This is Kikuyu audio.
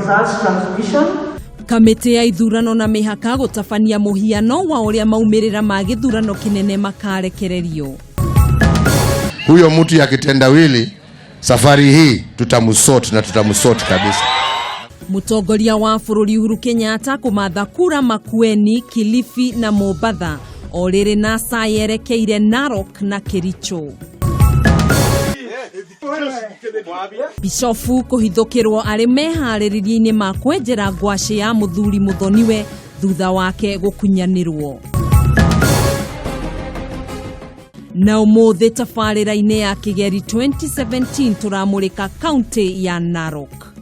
Results transmission. Kamĩtĩ ya ithurano na mĩhaka gũtabania mũhiano wa ũrĩa maumĩrĩra ma gĩthurano kĩnene makarekererio. Huyo mtu ya kitendawili safari hii tutamsort na tutamsort kabisa. Mũtongoria wa bũrũri Uhuru Kenyatta kũmatha kura Makueni, Kilifi na Mombatha o rĩrĩ NASA yerekeire Narok na Kericho. Bishofu kũhithũkĩrwo arĩ meharĩrĩria-inĩ ma kwenjera ngwacĩ ya mũthuri mũthoniwe thutha wake gũkunyanĩrwo. Na ũmũthĩ tabarĩra-inĩ ya Kĩgeri 2017 tũramũrĩka kaunti ya Narok.